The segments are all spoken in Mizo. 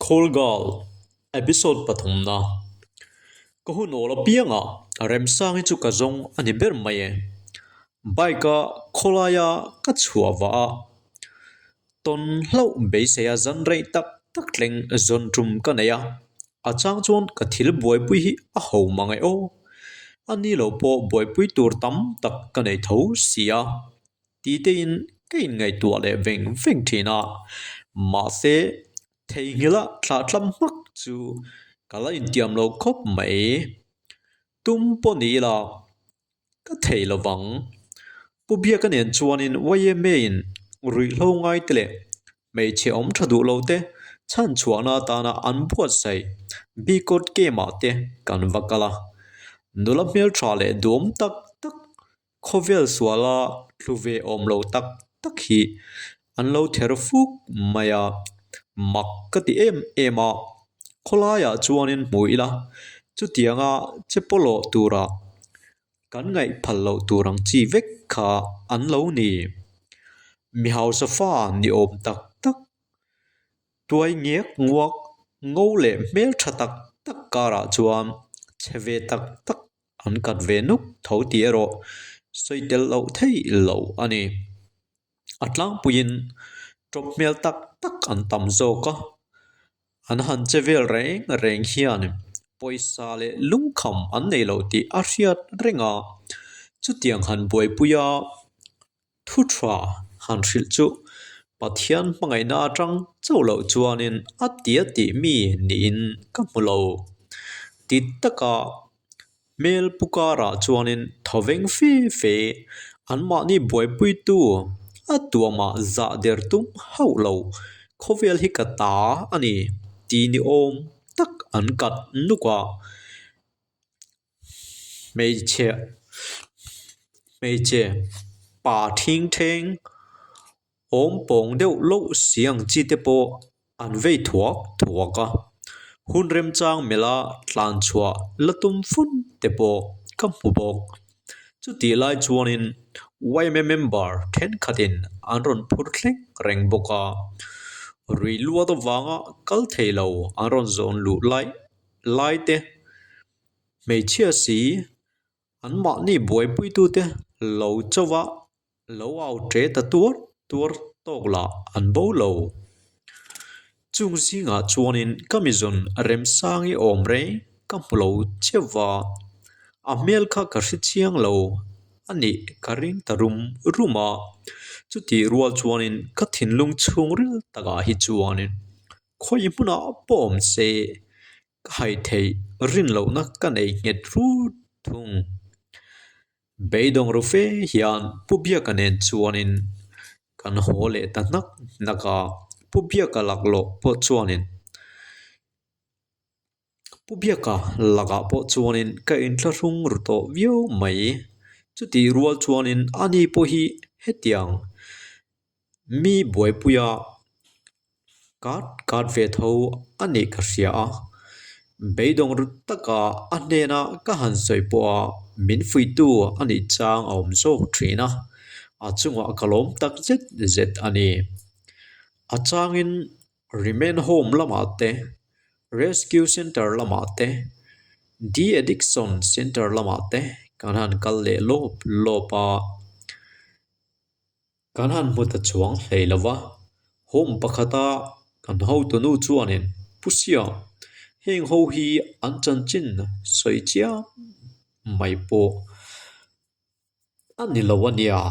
Call Girl, Episode pathumna. Ka hun awl apiangah Remsangi chu ka zawng a ni ber mai e. Bike-a khawlaia ka chhuah vah a, tawn hlauh beiseia zan reih tak tak thleng zawn tum ka nei a, a chang chuan ka thil buaipui hi a ho mang e aw. A ni lo pawh buaipui tur tam tak ka nei tho si a. Ti tein ka inngaihtuah leh veng veng thin a, mahse theihnghilh a thlahtlam hmak chu ka la intiam lo khawp mai. Tum pawh ni ila ka thei lo vang. Pu Biaka nen chuanin YMA in ruihhlo ngai te leh hmeichhe awm tha duh lo te chhan chhuahna atana an buatsaih Bikawt Game ah te kan va kal a, nula hmeltha leh duhawm tak tak Khawvel suala thlu ve awm lo tak tak hi an lo ther fuk mai a, mak ka ti em em a, khawlaiah chuanin hmu ila chutianga che pawlawh tura kan ngaih phal loh tur ang chi vek kha an lo ni. Mi hausa fa ni awm tak tak, tuai ngiak nguak ngo leh hmeltha tak tak karah chuan che ve tak tak An kat ve nuk tho tih erawh sawi tel loh theih lo a ni. A tlangpuiin tawp hmel tak tak an tam zawk a, an han che vel reng reng hian pawisa leh lungkham an nei lo tih a hriat reng a, chutiang han buaipui a Thu tha han hrilh chu Pathian hmangaihna atang chauh loh chuanin a tia tih mi niin ka hmu lo. Ti taka hmel pu karah chuanin thawveng fe fe anmahni buaipuitu a tuamah zah der tum hauh lo khawvel hi ka ta a ni ti ni awm tak an kat nuk a. Hmeichhe hmeichhe pa thing thleng awm pawng deuh loh si ang chi te pawh an vei thuak thuak a hun remchang melh a tlan chhuah la tum fun te pawh ka hmu bawk chutih lai chuanin yma member thenkhatin an rawn phur thleng reng bawk a rui luat avanga kal thei lo an rawn zawn luh lai lai te. Hmeichhia si an mahni buaipuitute lo chauh a lo au ṭe ta tuar tuar tawk lah an bo lo. Chung zingah chuanin ka mizawn Remsangi awm reng ka hmu lo cheuh va, a hmel kha ka hre chiang lo a nih ka ring ta rum rum a, chutih rual chuanin ka thinlung chhungril takah hi chuanin khawi hmunah pawh awm se Ka hai theih rin lohna ka nei nghet rut thung. Beidawng ru fe hian Pu Biaka nen chuanin kan haw leh ta hnak hnak a, Pu Biaka laklawh pawh chuanin Pu Biaka lakah pawh chuanin ka inthlahrung ru tawh viau mai. Chutih rual chuanin ani pawh hi hetiang Mi buaipuia card card ve tho a nih ka hria a, beidawng ru taka a hnena ka han sawi pawha min fuihtu a nih chang a awm zawk thin a, a chungah ka lawm tak zet zet a ni. A changin remand home lamah te, rescue centre lamah te, de-addiction centre lamah te kan han kal leh lawp lawp a. Kan han hmu ta chuang hlei lo va, home pakhata kan hotunu chuanin Pu Sia, heng ho hi an chanchin sawi chiam mai pawh a ni lo a nia.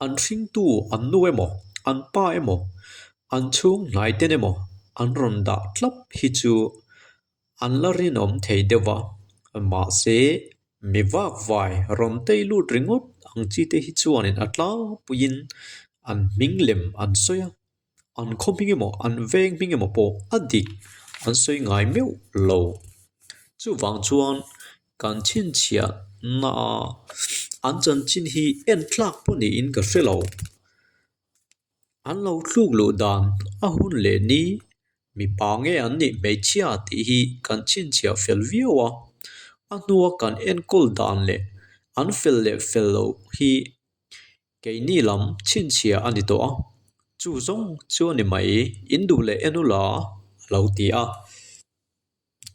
An hringtu an nu emaw, an pa emaw, an chhung hnai ten emaw an rawn dah tlap hi chu an la rinawm thei deuh va, mahse Mi vak vai rawn tei lut ringawt ang chi te hi chuanin a tlangpuiin an hming lem an sawi a, an khaw hming emaw an veng hming emaw pawh a dik an sawi ngai meuh lo. Chuvang chuan kan chhinchhiah na a an chanchin hi en tlak pawh niin ka hre lo. An lo tluk luh dan a hun leh ni mipa nge an nih hmeichhia tih hi kan chhinchhiah fel viau a, a hnua kan enkawl dan leh an fel leh fel loh hi keini lam chhinchhiah a ni tawh a. Chu zawng chu a ni mai, in duh leh en ula, a lo ti a.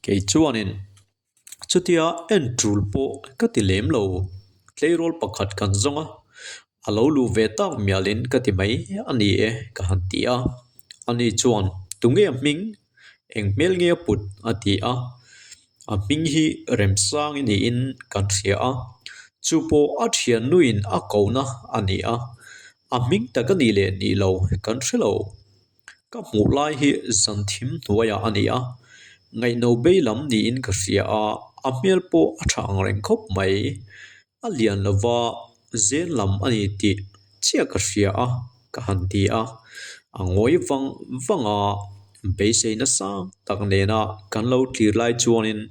Kei chuanin chutia en tul pawh ka ti lem lo, tleirawl pakhat kan zawng a, a lo luh ve tak mialin ka ti mai a ni e ka han ti a. Ani chuan tunge a hming, eng hmel nge a put a ti a, a hming hi Remsangi niin kan hria a, chu pawh a thiannuin a kohna a ni a, a hming tak a nih leh nih lo kan hre lo. Ka hmuh lai hi zan thim hnuaiah a ni a, ngaihno bei lam niin ka hria a, a hmel pawh a tha ang reng khawp mai. A lian lova zen lam a ni tih chiah ka hria a, ka han ti a. A ngawi vang vang a, beisei nasa tak nena kan lo tlir lai chuanin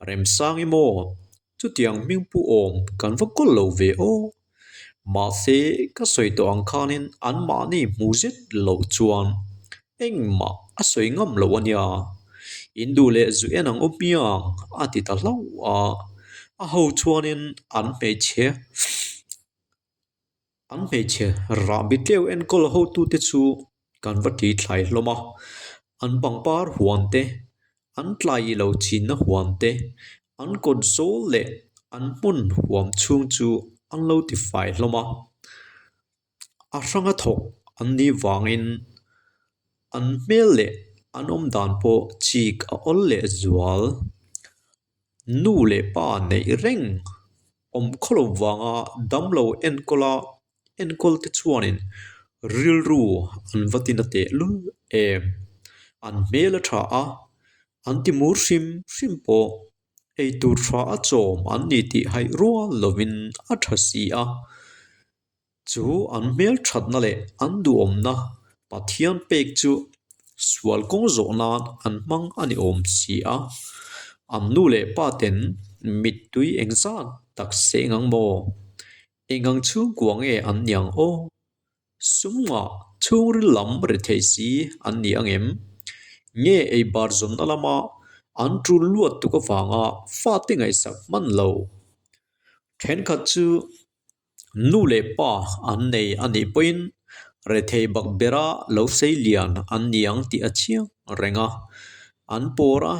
Remsangi maw chutiang hming pu awm kan va kawl lo ve aw. Mahse ka sawi tawh ang khanin anmahni hmu zet loh chuan engmah a sawi ngam lo a nia. In duh leh zu en ang u hmiang a ti ta hlauh a, a ho chuanin an hmeichhe an hmeichhe rahbi tleu enkawl hotute chu kan va ti thlai hlawm a, an pangpar huan te, an tlai ilo chinna huan te, an kawt zawl leh an hmun huam chhung chu an lo ti fai hlawm a. A hranga thawk an nih vangin an hmel leh an awm dan pawh chik a awl leh zual. Nu leh pa neih reng awm khawlo vanga damlo enkawla enkawl te chuanin rilru an va tina teh lul em. An hmel a tha a, an ti mur hrim hrim pawh eitur tha a chawm an ni tih haih rual lovin a tha si a. Chu an hmel thatna leh an duhawmna Pathian pek chu sual kawng zawh nan an hmang a ni awm si a. An nu leh pa ten mittui engzat tak seng ang maw? Engang chhungkua nge an ni ang aw? Sumngah chhungril lam ri thei si an ni ang em? Nge eibar zawnna lama an tul luat tuk avanga fate ngaihsak hman lo? Thenkhat chu Nu leh pa an nei a nih pawhin rethei bak bera lo sei lian an ni ang tih a chiang reng a. An pawr a,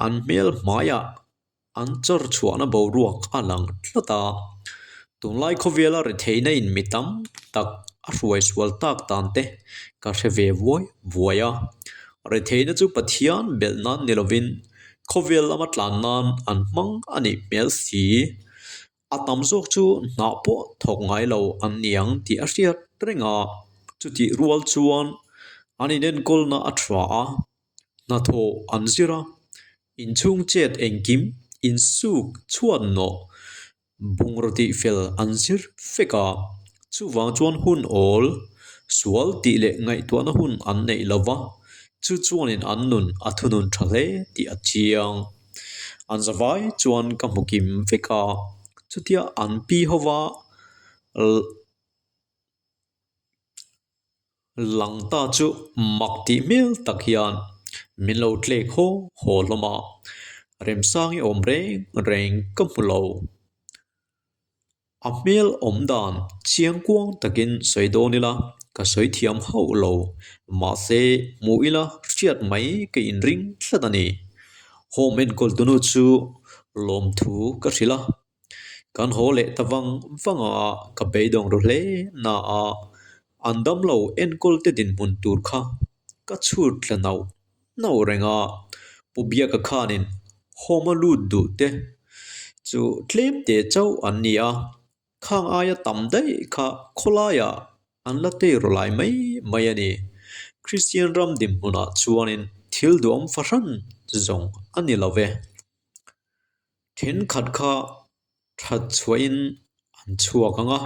an hmel hmaiah an chawr chhuahna boruak a lang tlat a. Tunlai khawvela retheihna in mi tam tak a hruai sual tak dan te ka hre ve vuai vuai a. Retheihna chu Pathian belh nan ni lovin khawvel lama tlan nan an hmang a nih hmel si. A tam zawk chu hnah pawh thawk ngai lo an ni ang tih a hriat reng a, chutih rual chuan an inenkawlna a tha a, hnathawh an zir a, inchhung chet engkim insuk chhuat nawh bungraw tih fel an zir fek a, chuvang chuan hun awl sual tih leh ngaihtuahna hun an neih lo va, chu chuanin an nun a thunun tha hle tih a chiang. An zavai chuan ka hmu kim vek a, chutia an pi hova lang ta chu mak tih hmel tak hian min lo tlek haw haw hlawm a, Remsangi awm reng reng ka hmu lo. A hmel awm dan chiang kuang takin sawi dawn ila ka sawi thiam hauh lo, mahse hmuh ila hriat mai ka inring tlat a ni. Home enkawl tunu chu lawmthu ka hrilh a, kan haw leh ta vang vang a, ka beidawng ru hle na a, an damlo enkawl te dinhmun tur kha ka chhut tla nauh nauh reng a, Pu Biaka khanin home a lut duh te chu tlem te chauh an ni a, khang aia tam daih kha khawlaiah an la tei rawh lai mai mai a ni. Kristian ram dinhmunah chuanin thil duhawm fahran zawng a ni lo ve. Thenkhat kha that chhuahin an chhuak ang a.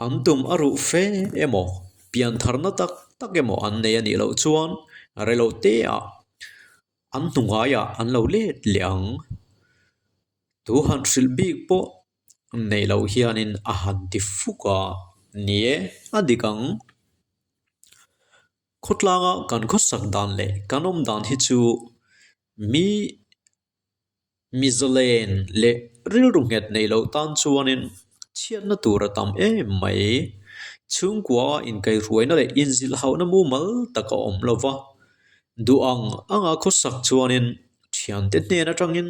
An tum a ruh fe emaw, pian tharna tak tak emaw an nei a nih loh chuan rei lo teah an hnu ngaiah an lo let leh ang. Tu han hrilh bik pawh neih loh hianin a han ti fuk a, ni e, a dik ang. Khawtlanga kan khawsak dan leh kan awm dan hi chu mi Mizalen leh rilru nghet nei loh tan chuanin chhiatna tur a tam em mai. Chhungkua a inkaihruaina leh inzilhauhna mumal tak a awm lo va, duh ang anga khawsak chuanin thiante hnen atangin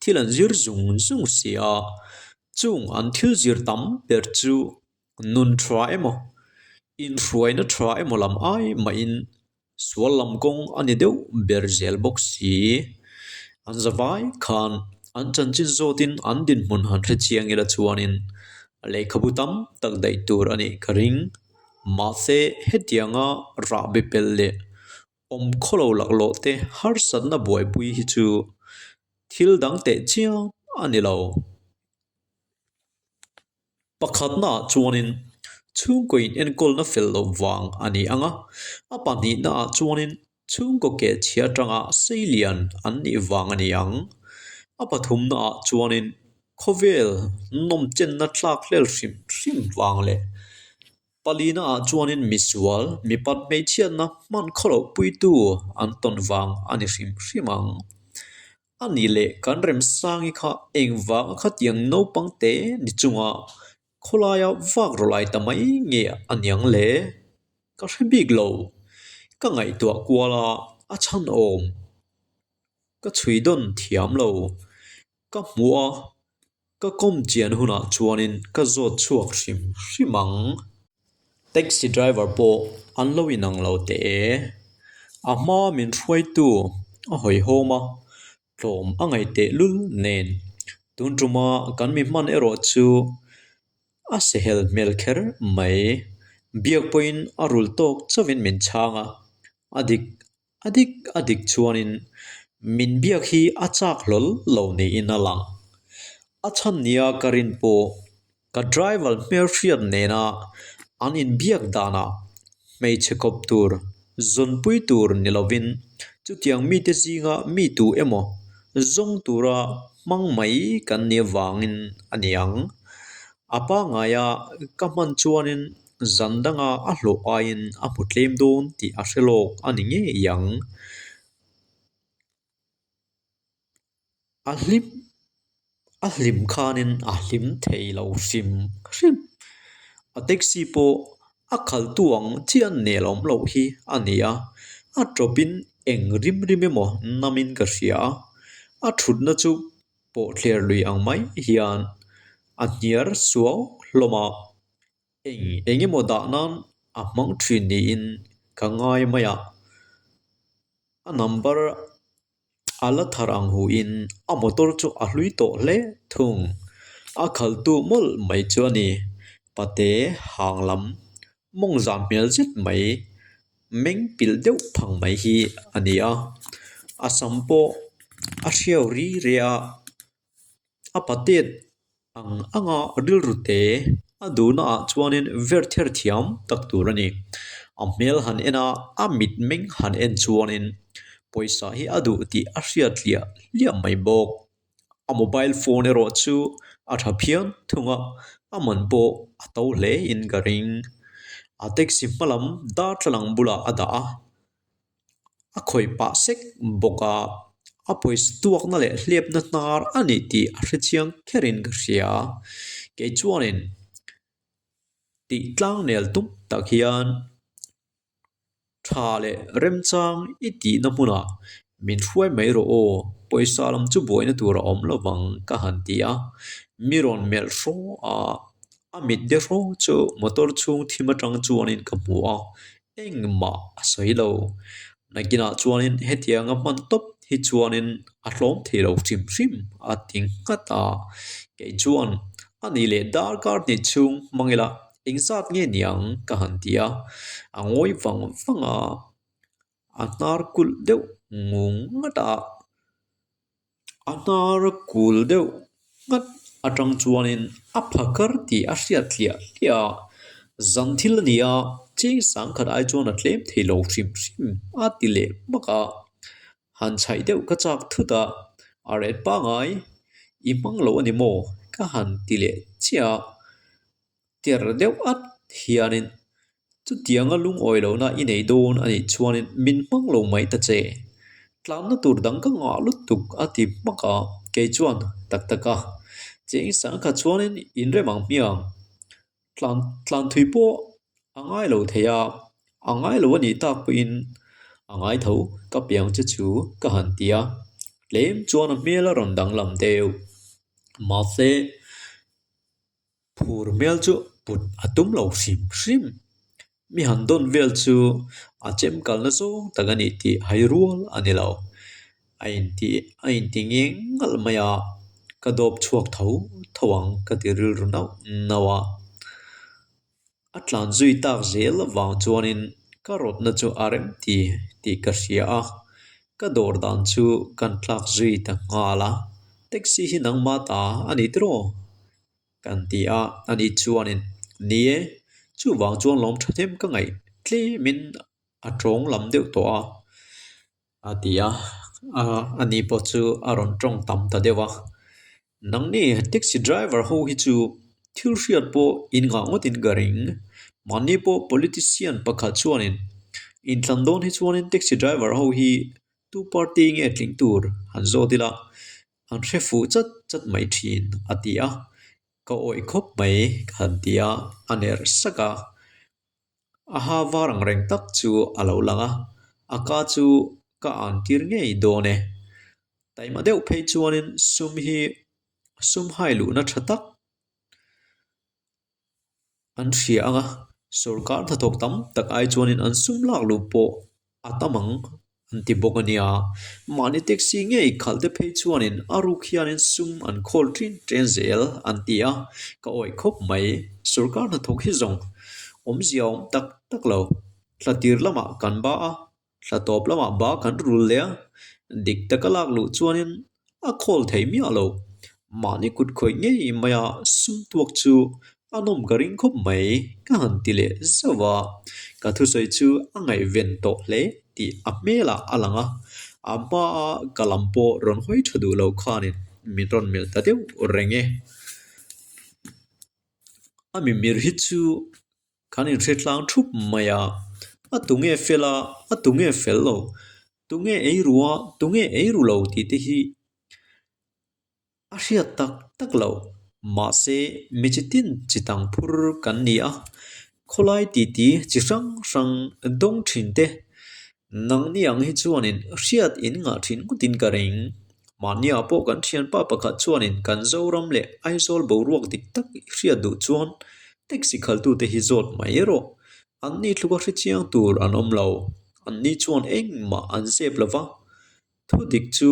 thil an zir zung zung si a, chung an thil zir tam ber chu nun tha emaw, inhruaina tha emaw lam ai mahin Sual lam kawng a ni deuh ber zel bawk si. An zavai khan an chanchin zawtin an dinhmun han hre chiang ila chuanin lehkhabu tam tak daih tur a nih ka ring. Mahse hetianga rahbi pel leh awm khawlo laklawh te harsatna buaipui hi chu thil dang teh chiang a ni lo. Pakhatnaah chuanin chhungkaw in enkawlna fel loh vang a ni ang a, a pahnihnaah chuanin chhungkaw keh chhia atanga sei lian an nih vang a ni ang. A pathumnaah chuanin khawvel nawmchenna thlak hlel hrim hrim vang leh palinaah chuanin misual, mipat hmeichhiatna hman khawloh puitu an tawn vang a ni hrim hrim ang. A nih leh kan Remsangi kha engvanga khatiang naupang te ni chunga khawlaia vak rawlai ta mai nge a niang le? Ka hre bik lo. Ka ngaihtuah kual a, a chhan awm. Ka chhui dawn thiam lo. Ka hmuh a, Ka kawm chian hunah chuanin ka zawt chhuak hrim hrim ang. Taxi driver pawh an lo inang lo teh e. A hma min hruaitu a hawihhawm a, tlawm a ngaih teh lul nen. Tun tuma kan mi hman erawh chu a sehel hmel kher mai. Biak pawhin a rul tawk chauhin min chhang a, a dik A dik a dik chuanin min biak hi a chak hlawl lo niin a lang. A chhan nia ka rin pawh ka driver hmelhriat nena an inbiak danah hmeichhe kawp tur, zawnpui tur ni lovin chutiang mite zinga mi tu emaw zawng tura hmang mai kan nih avangin a ni ang. A pangaia ka hman chuanin Zan danga a hlawh aiin a hmu tlem dawn tih a hre lawk a ni ngei ang. A hlim a hlim khanin a hlim thei lo hrim hrim. A taxi pawh a khaltu ang chiah nel awm loh hi a ni a, a tawpin eng rim rim emaw namin ka hria a, a thutna chu pawhthler lui ang mai hian a hniar suau hlawm a. Eng eng emaw dah nan a hmang thin niin ka ngai mai a, a number a la thar ang hu in a motor chu a hlui tawh hle thung. A khaltu mawlh mai chu a ni, pate hang lam mawng zan hmel zet mai meng pilh deuh phang mai hi a ni a, a sam pawh a hriau ri ri a. A patet ang anga rilru te a duhna ah chuanin ver ther thiam tak tur a ni. A hmel han en a, a mitmeng han en chuanin pawisa hi a duh tih a hriat hliah hliah mai bawk. A mobile phone erawh chu a tha phian thung a, a man pawh a to hle in ka ring. A taxi hma lam darthlalang bulah a dah a. A khawih pah sek bawk a, a pawisa tuakna leh hliapna hnar a nih tih a hre chiang kherin ka hria. Kei chuanin tih tlang nel tum tak hian tha leh remchang i tihna hmunah min hruai mai rawh aw, pawisa lam chu buaina tur a awm lovang ka han ti a, mi rawn melh hraw a, a mit de hraw chu motor chhung thim atang chuanin ka hmu a, Engmah a sawi lo. Nakinah chuanin hetianga hman tawp hi chuanin a hlawm thei lo hrim hrim a ti nghat a. Kei chuan a nih leh darkar hnih chhung hmang ila engzat nge niang ka han ti a. A ngawi vang vang a, a hnar kulh deuh ngung nghat a. A hnar kul deuh nghat atang chuanin a pha kar tih a hriat hliah hliah a, zan thil a ni a, cheng sangkhat ai chuan a tlem thei lo hrim hrim a ti leh hmak a, han chhaih deuh ka chak thut a, a ret pangai i hmang lo a ni maw ka han ti leh chiah a. Tir deuh at hianin chutianga lungawi lohna i nei dawn a nih chuanin min hmang lo mai ta che. Tlanna tur dang ka ngah lutuk a ti hmak a, kei chuan tak tak a cheng sangkhat chuanin inrem ang hmiang. Tlan tlan thui pawh. A ngai lo thei a, a ngai lo a nih tak pawhin a ngai tho ka piang che chu ka han ti a, tlem chuan a hmel a rawn danglam deuh. Mahse, phur hmel chu put a tum lo hrim hrim. Mi han dawn vel chu a chem kalna zawng tak a nih tih hai rual a ni lo. A inti a inti ngeng ngalh mai a, ka dawp chhuak tho tho ang ka ti rilru nauh nauh a. A tlan zui tak zel avang chuanin ka rawtna chu a rem ti tih ka hria a, ka dawr dan chu kan tlak zui ta nghal a, Taxi hi nangmah ta a ni tiraw? Kan ti a, ani chuanin, Ni e, chuvang chuan lawm thahnem ka ngaih tlemin a tawng lam deuh tawh a. A ti a, ani pawh chu a rawn tawng tam ta deuh a. Nangni taxi driver ho hi chu thil hriat pawh in ngah ngawtin ka ring. Mahni pawh politician pakhat chuanin inthlan dawn hi chuanin taxi driver ho hi tu party nge tling tur han zawt ila an hre fuh chat chat mai thin a ti a. Ka awih khawp mai ka han ti a, a ner sak a. A ha var ang reng tak chu a lo lang a, a ka chu ka an tir ngei dawn e. Taima deuh phei chuanin sum hi sum hai luhna tha tak an hria ang a, sorkar hnathawk tam tak ai chuanin an sum lak luh pawh A tam ang an ti bawk a nia. Mahni taxi ngei khalh te phei chuanin a ruk hianin sum an khawl ṭin ṭen zel an ti a, ka awih khawp mai. Sorkar hnathawk hi zawng awmzia awm tak tak lo. Thla tir lamah kan ba a, thla tawp lamah ba kan rul leh a, dik taka lak luh chuanin A khawl thei miah lo. Mahni kut khawih ngei maia sum tuak chu a nawm ka ring khawp mai ka han ti leh zauh a. Ka thusawi chu a ngaihven tawh hle tih a hmelah a lang a. A hmaa ka lam pawh rawn hawi tha duh lo khanin min rawn melh ta deuh reng e. A mimir hi chu Kan inhre tlang thup mai a, a tunge fel a, a tunge fel lo, tunge ei ru a, tunge ei ru lo tih te hi a hriat tak tak loh. Mahse, mi chi tin chi tang phur kan ni a, khawlai titi chi hrang hrang dawng thin te Nangni ang hi chuanin hriat in ngah thin ngawtin ka ring. Mahniah pawh kan thianpa pakhat chuanin kan Zoram leh Aizawl boruak dik tak i hriat duh chuan taxi khaltute hi zawt mai erawh anni tluka hre chiang tur an awm lo. Anni chuan engmah an zep lo va, thu dik chu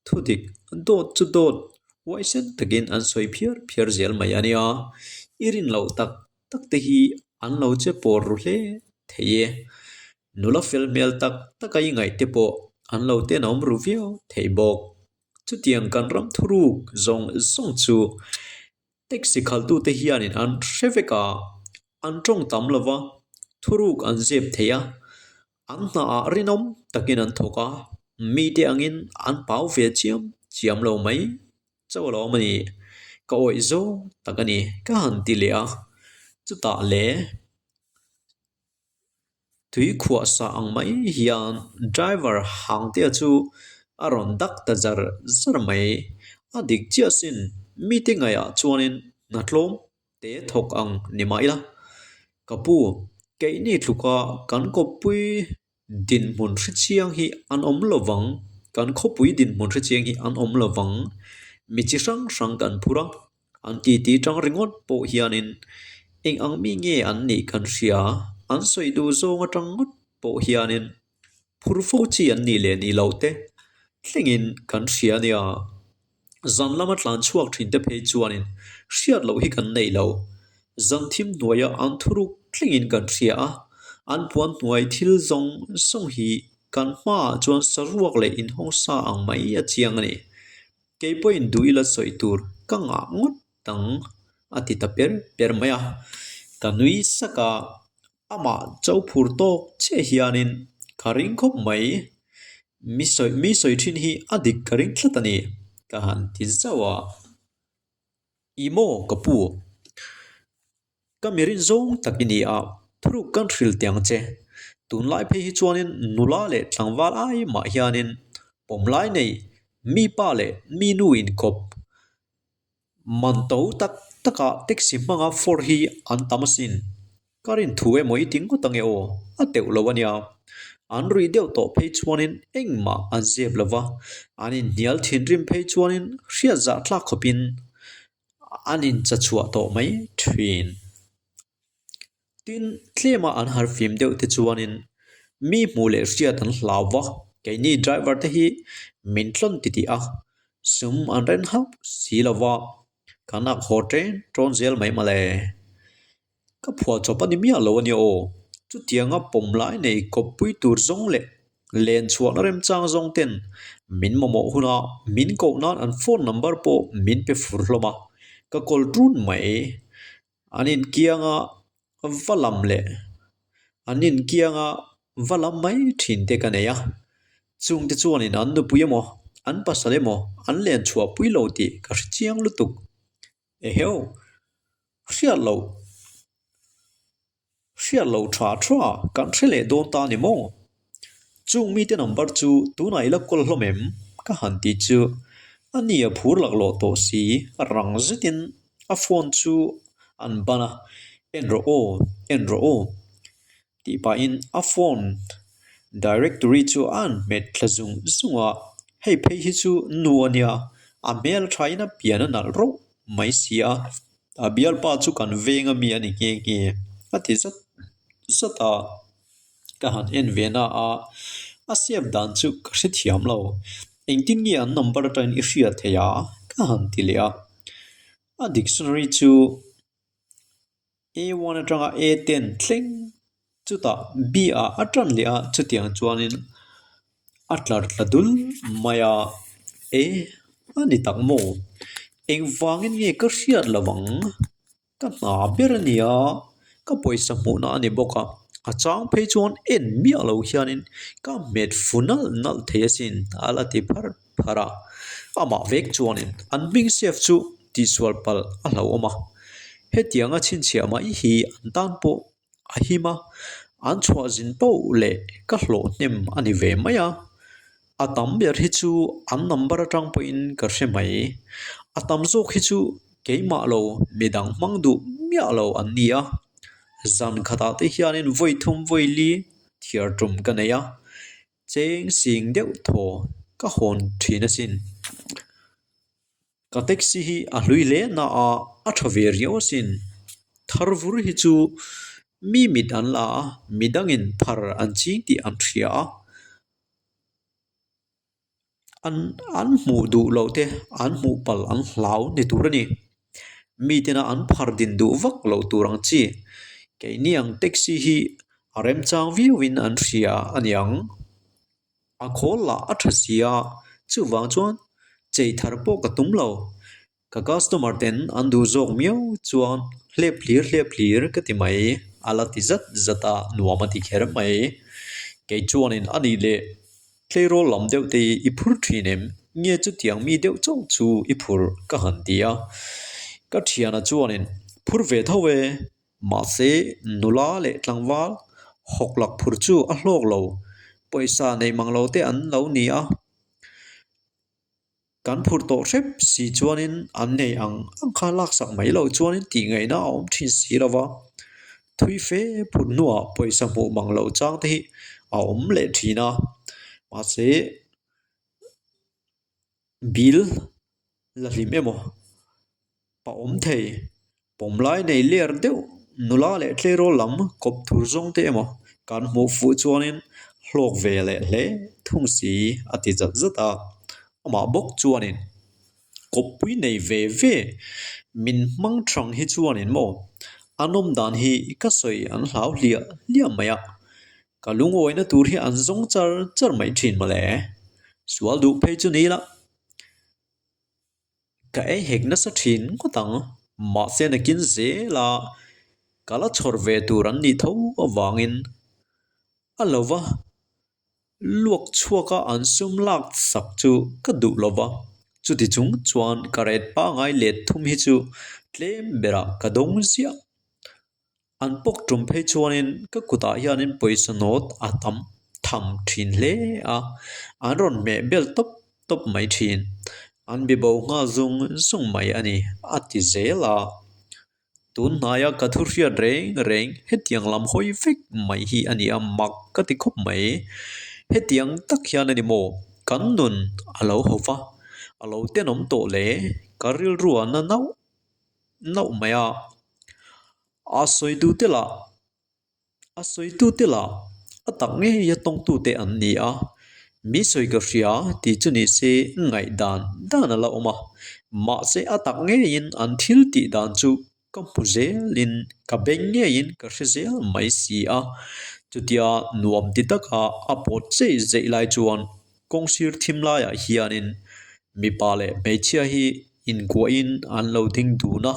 thu dik, dawt chu dawt huaisen takin an sawi phiar phiar zel mai a nia. I rin loh tak tak te hi an lo che pawr ru hle thei e. Nula fel hmel tak taka i ngaih te pawh an lo tenawm ru viau thei bawk. Chutiang kan ram thuruk zawng zawng chu taxi khaltute hianin an hre vek a, an tawng tam lo va, thuruk an zep thei a, an hnaah rinawm takin an thawk a, mite angin an pau ve chiam chiam lo mai. Chauh a lo awm a ni. Ka awih zawng tak a ni ka han ti leh a. Chutah le tui khuah sa ang mai hian driver Hangtea chu a rawn dak ta zar zar mai. A dik chiah sin mite ngaihah chuanin hna tlawm te thawk ang ni mah ila. Ka pu, keini tluka kan kawppui Dinhmun hre chiang hi an awm lo vang, kan khawpui dinhmun hre chiang hi an awm lo vang. Mi chi hrang hrang kan phur a, an titi tang ringawt pawh hianin eng ang mi nge an nih kan hria, an sawi duh zawng atang ngawt pawh hianin phur fo chi an nih leh nih loh te thlengin kan hria a nia. Zan lama tlan chhuak thin te phei chuanin hriat loh hi kan nei lo. Zan thim hnuaia an thuruk thlengin kan hria a, an puan hnuai thil zawng zawng hi kan hmaah chuan saruak leh inhawng sa ang mai a chiang a ni. Kei pawhin duh ila sawi tur ka ngah ngawt ang a ti ta per per mai a. Ka nui sak a, Amah cho phur tawk chiah hianin ka ring khawp mai. Mi sawi mi sawi thin hi a dik ka ring tlat a ni, ka han ti zauh a. I maw ka pu? Ka mi rin zawng tak i ni a, thuruk kan hrilh teh ang che. Tunlai phei hi chuanin nula leh tlangval ai mah hianin pawmlai nei mi pa leh mi nu inkawp Man to tak takah taxi hmanga fawr hi an tam asin. Ka rin thu emaw i ti ngawt ange aw, a teuh lo a nia. An ruih deuh tawh phei chuanin engmah an zep lo va, an inhnial thinrim phei chuanin hriat zah tlak khawpin an incha chhuah tawh mai thin. Tin, tlema an harfim deuh te chuanin mi hmuh leh hriat an hlau va, keini driver te hi min tlawn titih a, sum an ren hauh si lo va, kan ak haw ṭen ṭawn zel mai mawle. Ka phuah chawp a ni miah lo a nia aw. Chutianga pawm lai nei kawppui tur zawng leh len chhuahna remchang zawng ten min mamawh huna min koh nan an phone number pawh min pe fur hlawm a, ka call ṭun mai. An inkianga va lam leh an inkianga va lam mai thin te ka nei a, chungte chuanin an nupui emaw an pasal emaw an len chhuah pui lo tih ka hre chiang lutuk. Eheu! Hriat loh hriat loh tha tha kan hre leh dawn ta ni maw? Chung mite number chu tunah i la kawl hlawm em? Ka han ti chu a ni a phur laklawh tawh si, rang zetin a phone chu an ban a, En rawh aw, en rawh aw tih pahin a phone directory chu a han hmet thla zung zung a, hei phei hi chu nu a nia, a hmel thain a pian a nalh rauh mai si a, a bialpa chu kan veng ami a ni nghe nghe a ti zat zat a, ka han en ve na a, a save dan chu ka hrethiam lo, engtin nge an number atangin i hriat theih a ka han ti leh a, a dictionary chu. A one atanga A ten thleng chutah B ah a tan leh a chutiang chuanin a tlar tla dul mai a e a ni tak maw engvangin nge ka hriat lo ang ka hna ber a ni a ka pawisa hmuhna a ni bawk a a chang phei chuan en miah lo hianin ka hmet fu nalh nalh thei asin a la ti phar phar a, amah vek chuanin an hming save chu tihsual palh a hlauhawm a, hetianga chhinchhiah mai hi an tan pawh a him a, an chhuah zin poh leh ka hlawh hnem a ni ve mai a, a tam ber hi chu an number atang pawhin ka hre mai, a tam zawk hi chu keimah lo midang hmang duh miah lo an ni a, zan khatah te hianin vawi thum vawi li thiar tum ka nei a. Cheng sing deuh thaw ka hawn thin asin. Ka taxi hi a hlui hle na a, a tha ve riau asin. Thar vur hi chu mi mit an la a, midangin phar an ching tih an hria a. An an hmuh duh loh te an hmuh palh an hlau ni tur a ni. Mi tena an phar din duh vak loh tur ang chi. Keini ang taxi hi a remchang viauin an hria a niang. A khawl lah a tha si a, chuvang chuan chei thar pawh ka tum lo. Ka customer ten an duh zawk miau chuan hlep hlir hlep hlir ka ti mai, a la ti zat zat a, nuam a ti kher mai. Kei chuanin a nih leh tleirawl lam deuh te i phur thin em? Nge chutiang mi deuh chauh chu i phur ka han ti a. Ka thiana chuanin phur ve tho e, mahse nula leh tlangval hawklak phur chu a hlawk lo, pawisa neih mang lo te an lo ni a. Kan phur tawh hrep si chuanin an nei ang ang kha laksak mai loh chuanin tih ngaihna a awm thin si lo va, thui fe phur hnuah pawisa hmuh mang loh chang te hi a awm leh thin a, mahse bill la hlim emaw a awm thei. Pawmlai nei ler deuh nula leh tleirawl lam kawp tur zawng te emaw kan hmuh fuh chuanin hlawk ve leh hle thung si a ti zat zat a, amah bawk chuanin kawppui nei ve ve min hmang thang hi chuanin maw a nawm dan hi ka sawi an hlau hliah hliah mai a, ka lungawina tur hi an zawng char char mai thin mawle, sual duh phei chu ni la. Ka ei hek nasa thin ngawt ang, mahse nakin zela ka la chhawr ve tur an nih tho avangin a lo va luak chhuaka an sum lak sak chu ka duh lo va, chuti chung chuan ka ret pangai let thum hi chu tlem berah ka dawng ziah. An pawk tum phei chuanin ka kutah hianin pawisa nawt a tam tham thin hle a, an rawn hmeh bel tawp tawp mai thin. An bibo nghal zung zung mai a ni, a ti zel a. Tun hnaia ka thu hriat reng reng hetiang lam hawi vek mai hi a ni a, mak ka ti khawp mai. Hetiang tak hian a ni maw? Kan nun a lo ho va, a lo tenawm tawh le, ka rilru a na nauh nauh mai a. A sawitute lah A sawitute lah a tak ngeia tawngtute an ni a, mi sawi ka hria tih chu ni se ngaihdan dan a la awm a, mahse a tak ngeiin an thil tih dan chu ka hmu zelin ka beng ngeiin ka hre zel mai si a. Chutia nuam ti taka a pawt zeih zeih lai chuan kawngsir thim laiah hianin mipa leh hmeichhia hi inkuahin an lo ding dun a.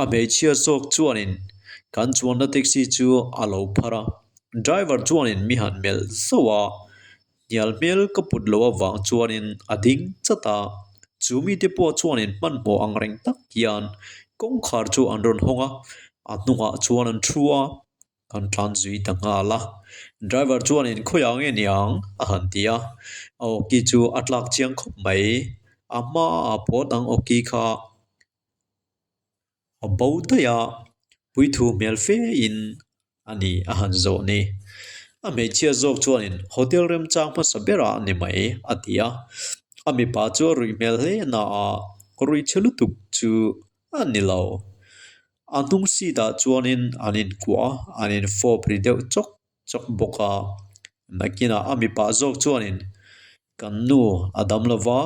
A hmeichhia zawk chuanin kan chuanna taxi chu a lo phar a, driver chuanin mi han melh zauh a, hnial hmel ka put loh avang chuanin a ding chat a, chu mite pawh chuanin hmanhmawh ang reng tak hian kawngkhar chu an rawn hawng a, a hnungah chuan an thu a, kan tlan zui ta nghal a, driver chuanin khawiah nge niang a han ti a, a awki chu a tlak chiang khawp mai, a hmaah pawt ang awki kha. A bo daih a, puithu hmel fe in a ni a han zawh ni. A hmeichhia zawk chuanin hotel remchang hmasa berah a ni mai a ti a. A mipa chu a ruih hmel hle na a, ruih chhe lutuk chu a ni lo. A hnung seat ah chuanin an inkuah a, an infawp ri deuh chawk chawk bawk a. Nakinah a mipa zawk chuanin Kan nu a dam lo va,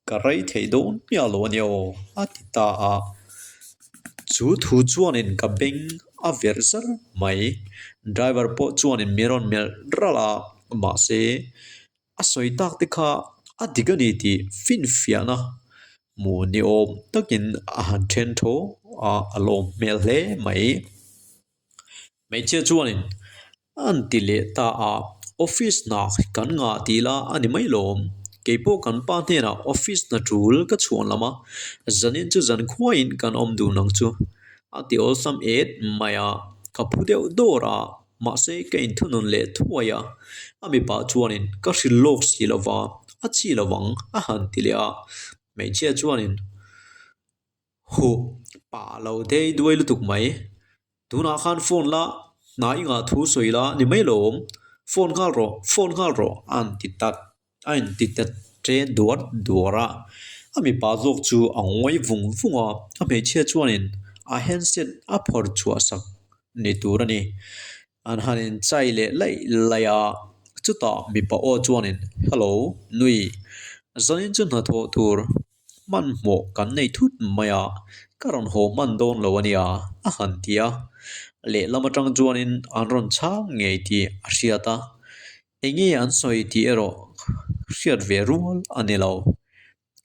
ka rei thei dawn miah lo a nia aw a ti ta a. Chu thu chuanin ka beng a verh zar mai. Driver pawh chuanin mi rawn melh ralh a, mahse a sawi tak te kha a dik a ni tih finfiahna hmuh ni awm takin a han then tho a, a lawm hmel hle mai. Hmeichhia chuanin an ti leh ta a, Office hna kan ngah tih la a ni mai lawm. Keipawh kan pa hnenah office hna tul ka chhuan lam a, zanin chu zan khuaiin kan awm dun ang chu a ti awlsam et mai a, ka phu deuh dawr a, mahse ka inthunun leh thuai a, a mipa chuanin ka hrilh lawk si lova a chi lovang a han ti leh a, hmeichhia chuanin Huh, pa lo dei duai lutuk mai. Tunah khan phone la, hna i ngah thu sawi la ni mai lawm. Phone nghal rawh, phone nghal rawh a an ti tat, a inti tat ṭe duar duar a. A mipa zawk chu a ngawi vung vung a, a hmeichhia chuanin a handset a phawrh chhuah sak ni tur a ni. An han inchai leh laih laih a, chutah mipa aw chuanin, Hello, nui, zanin chu hnathawh tur Hmanhmawh kan nei thut mai a, ka rawn haw hman dawn lo a nia, a han ti a. Lehlam atang chuanin an rawn chhang ngei tih a hriat a, enge an sawi tih erawh hriat ve rual a ni lo.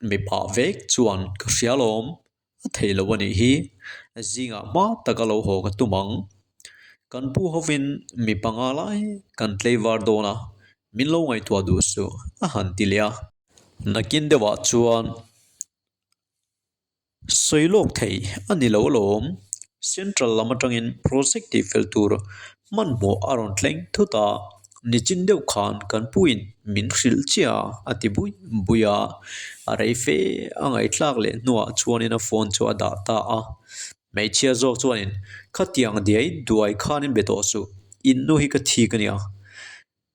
Mipa vek chuan ka hria lawm, a theih loh a nih hi, zingah hma taka lo haw ka tum ang. Kan pu hovin mi panga lai kan tleivar dawn a, min lo ngaihtuah duh suh, a han ti leh a. Nakin deuhah chuan sawi lawk thei a ni lo alawm. Central lam atangin project tih fel tur hmanhmawh a rawn thleng thut a, nichin deuh khan kan puin min hrilh chiah a, a ti bui bui a. A rei fe a ngaihthlak leh hnuah chuanin a phone chu a dah ta a. Hmeichhia zawk chuanin, Khatiang diai duai khanin be tawh suh, in nu hi ka thik a nia.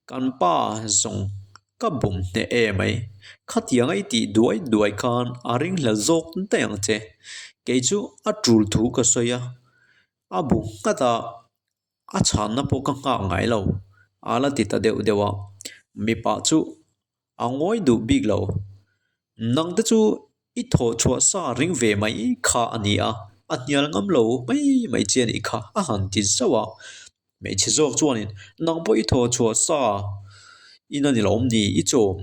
Kan pa zawng ka bum hneh e mai. Khatiang a i tih duai duai khan a ringhlel zawk daih ang che. Kei chu a tul thu ka sawi a, a bu nghat a, a chhanna pawh ka nghak ngai lo, a la ti ta deuh deuh a. Mipa chu a ngawi duh bik lo. Nangte chu I thawh chhuah sa ring ve mai kha a ni a, a hnial ngam lo mai mai che a nih kha a han ti zauh a. Hmeichhe zawk chuanin, Nang pawh i thawh chhuah sa in a ni lo awm ni, i chawm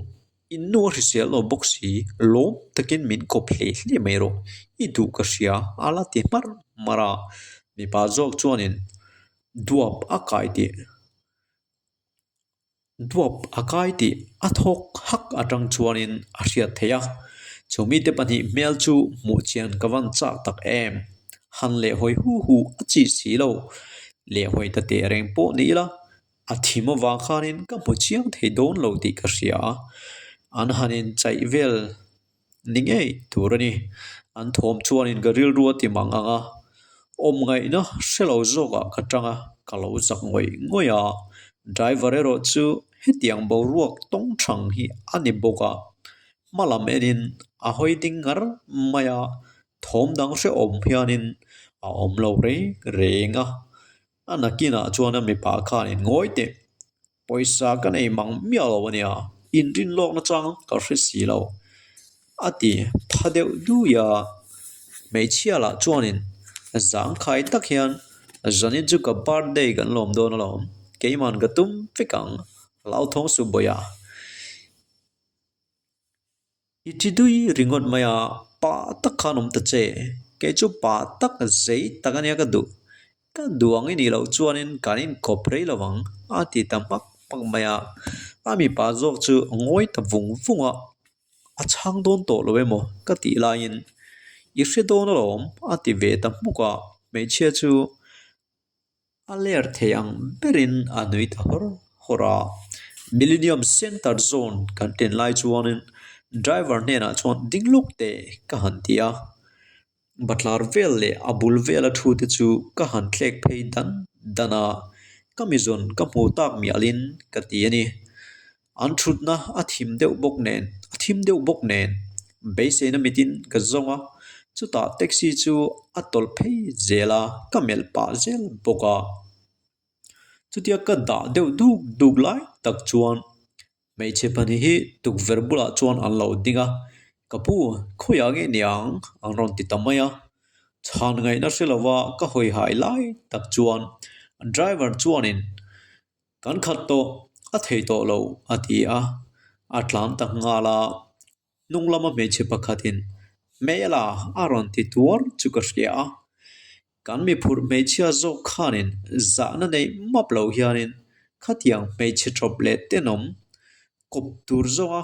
in nu a hrisel lo bawk si, lawm takin min kawp hle hle mai rawh, i duh ka hria a la ti hmarh hmarh a. Mipa zawk chuanin, Duap a kai tih. Duap a kai tih a thawk hak atang chuanin a hriat theih a, chu mite pahnih hmel chu hmuh chian ka van chak tak em. Han lehhawi hu hu a chih si lo, lehhawi ta teh reng pawh ni ila a thim avang khanin ka hmu chiang thei dawn lo tih ka hria a, an han inchaih vel ni ngei tur a ni. An thawm chuanin ka rilru a ti mang ang a. Awm ngaihna hre lo zawkah ka tang a, ka lo zak ngawih ngawih a. Driver erawh chu hetiang boruak tawng thang hi a ni bawk a, hma lam enin a hawi ding ngar mai a, thawm dang hrehawm hianin a awm lo reng reng a. A nakinah chuan a mipa khanin ngawi teh, pawisa ka nei mang miah lo a nia, inrin lawk nachang ka hre si lo, a ti pha deuh dui a. Hmeichhia lah chuanin zangkhai tak hian, Zanin chu ka birthday kan lawm dawn alawm, keiman ka tum vek ang, hlauthawng suh bawih a. I ti dui ringawt mai a, pa tak khan awm ta che, kei chu pa tak zei tak a nia ka duh, ka duh ang i nih loh chuanin kan inkawp rei lo vang a ti ta hmak hmak mai a, a mipa zawk chu a ngawi ta vung vung a, a chhang dawn tawh lo emaw ka tih laiin i hre dawn alawm a ti ve ta hmuk a, hmeichhia chu A ler thei ang berin a nui ta hawr hawr a. Millennium Centre Zone kan ṭen lai chuanin driver hnenah chuan ding lawk teh ka han ti a. Batlar vel leh a bul vela thu te chu ka han thlek phei dan dan a, ka mizawn ka hmuh tak mialin ka ti a ni. An thutna a thim deuh bawk nen, a thim deuh bawk nen, beiseina mitin ka zawng a, chutah taxi chu a tawlh phei zel a, ka melh pah zel bawk a. Chutia ka dah deuh duk duk lai tak chuan hmeichhe pahnih hi tukverh bulah chuan an lo ding a, ka pu khawiah nge niang an rawn ti ta mai a, chhan ngaihna hre lova ka hawi hai lai tak chuan driver chuanin Kan khat tawh, a thei tawh lo, a ti a. A tlan ta nghal a. Hnung lama hmeichhe pakhatin, Hmela! a rawn ti tuar chu ka hria a. Kan mi phurh hmeichhia zawk khanin zahna neih map lo hianin khatiang hmeichhe ṭawp leh tenawm kawp tur zawnga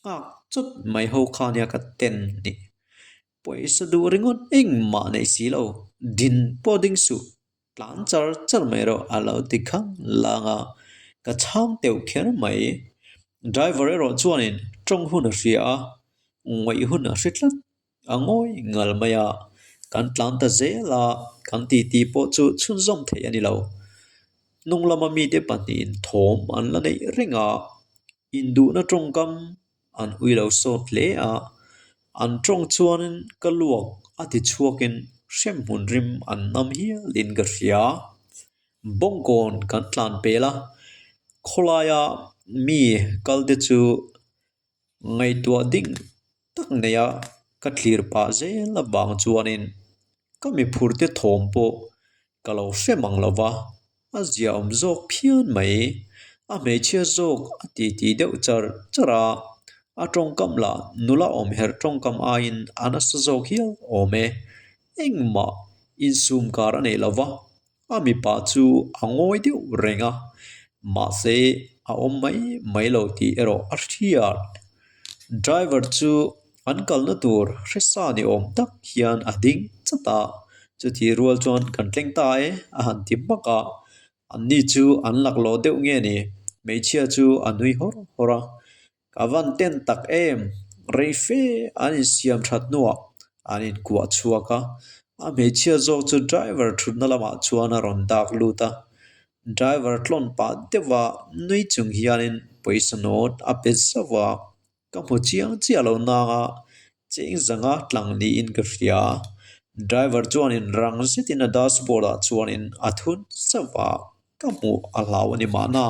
nghak chawt mai ho kha nia ka ten ni. Pawisa duh ringawt engmah neih si lo, din pawh ding suh. Tlan char char mai erawh a lo ti khang lang a, ka chhang teuh kher mai. Driver erawh chuanin tawng hun a hria a, ngawih hun a hre tlat. A ngawi ngal mai a, kan tlan ta zel a, kan titi pawh chu chhunzawm theih a ni lo. Hnung lama mite pahnihin thawm an la neih reng a, induhna tawngkam An ui lo sawt hle a, an tawng chuanin ka luak a ti chhuakin hremhmun rim an nam hialin ka hria. Bawngkawn kan tlan pel a, khawlaia mi kalte chu ngaihtuah ding tak neia ka thlir pah zel avang chuanin ka mi phurte thawm pawh Ka lo hre mang lo va, a ziaawm zawk phian mai. A hmeichhia zawk a ti ti deuh char char a, a tawngkam lah nula awm herh tawngkam aiin a nasa zawk hial awm e. Engmah insum kar a nei lo va, a mipa chu a ngawi deuh reng a, mahse a awm mai mai lo tih erawh a hriat. Driver chu an kalna tur hresa ni awm tak hian a ding chat a, chutih rual chuan kan tleng ta e a han ti hmak a, anni chu an laklawh deuh nge ni, hmeichhia chu a nui hawr hawr a, ka van ten tak em, rei fe an insiam that hnuah an inkuah chhuak a, a hmeichhia zawk chu driver thutna lamah chuan a rawn dak lut a, driver tlawn pah deuh a nui chung hianin pawisa nawt a pe zauh a. Ka hmu chiang chiah lo nanga cheng zanga tlang niin ka hria. Driver chuanin rang zetin a dashboard ah chuanin a thun zauh a, ka hmuh a hlau a ni mahna.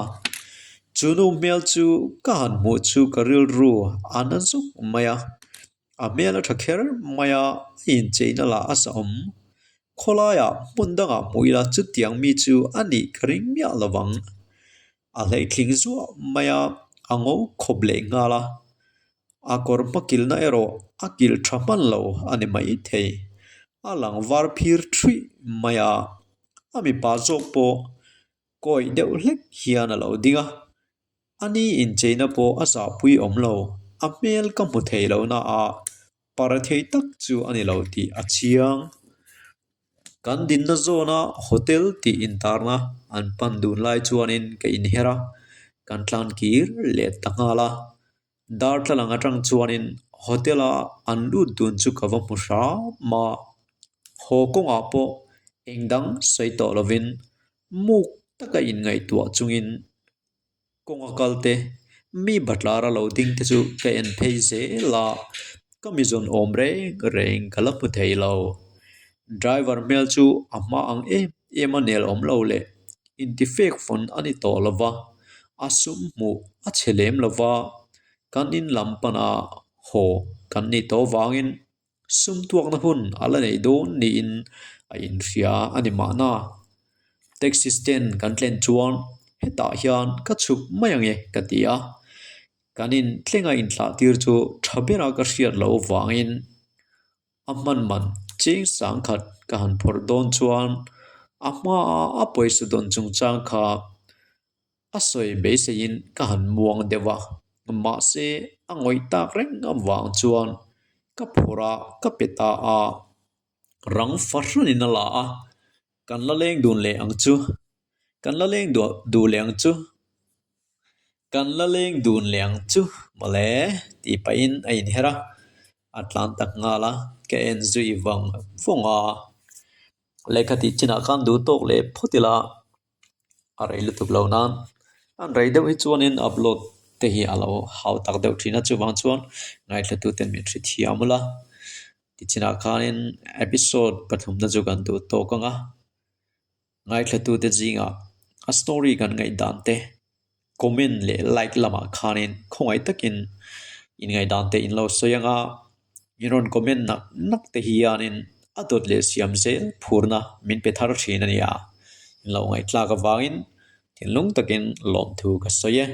Chu nu hmel chu ka han hmuh chu ka rilru a na zuk mai a, a hmel a tha kher mai a, a incheina lah a zahawm. Khawlaiah hmun dangah hmuh ila chutiang mi chu a nih ka ring miah lo vang. A hleithling zuah mai a, a ngo khawp leh nghal a. A kawr hma kilhna erawh a kilh tha hman lo a ni mai thei. A lang var phir thuih mai a, a mipa zawk pawh kawih deuh hlek hian a lo ding a. A ni incheina pawh a zahpui awm lo, a hmel ka hmu thei lo na a, par thei tak chu a ni lo tih a chiang. Kan dinna zawna hotel tih intarna an pan dun lai chuanin ka inher a, kan tlan kir leh ta nghal a. Darthlalang atang chuanin hotel-a an lut dun chu ka va hmu hram a. Haw kawngah pawh eng dang sawi tawh lovin muk taka inngaihtuah chungin kawnga kal te, mi batlara lo ding te chu ka en phei zel a, ka mi zawn awm reng reng ka la hmu thei lo. Driver hmel chu a hma ang em em a nel awm lo leh intifek fawn a ni tawh lo va, a sum hmuh a chhe lem lo va, kan in lam pana haw kan nih tawh vangin Sum tuakna hun a la neih dawn niin a inhria a ni mahna. Taxi stand kan tlen chuan hetah hian ka chhuk mai ang e ka ti a. Kan in tlenga inthlah tir chu tha bera ka hriat loh vangin a hman man cheng sangkhat ka han phawrh dawn chuan a hmaa a pawisa dawn chungchang kha A sawi beiseiin ka han muang deuh a, mahse a ngawih tak reng avang chuan ka phawrh a, ka pe ta a. Rang fahranin a la a, Kan la leng dun leh ang chu, kan la leng duh leh ang chu, kan la leng dun leh ang chu mawle tih pahin a inher a, a tlan tak nghal a, ka en zui vang vawng a. Lehkha tih chinah khan duh tawk leh phawt ila. A rei lutuk lo nan an rei deuh hi chuanin upload te hi a lo hau tak deuh thin a chuvang chuan ngaithla ten min hrethiam ula tichinah khanin episode pathumna chu kan duh tawk ang a ngaithla tute zingah a story kan ngaihdan te comment leh like lamah khanin khawngaih takin inngaihdan te in lo sawi ang a in rawn comment nak nak te hianin a dawt leh siam zel phurna min pe thar thin a ni a in lo ngaihthlak avangin thinlung takin lawmthu ka sawi e.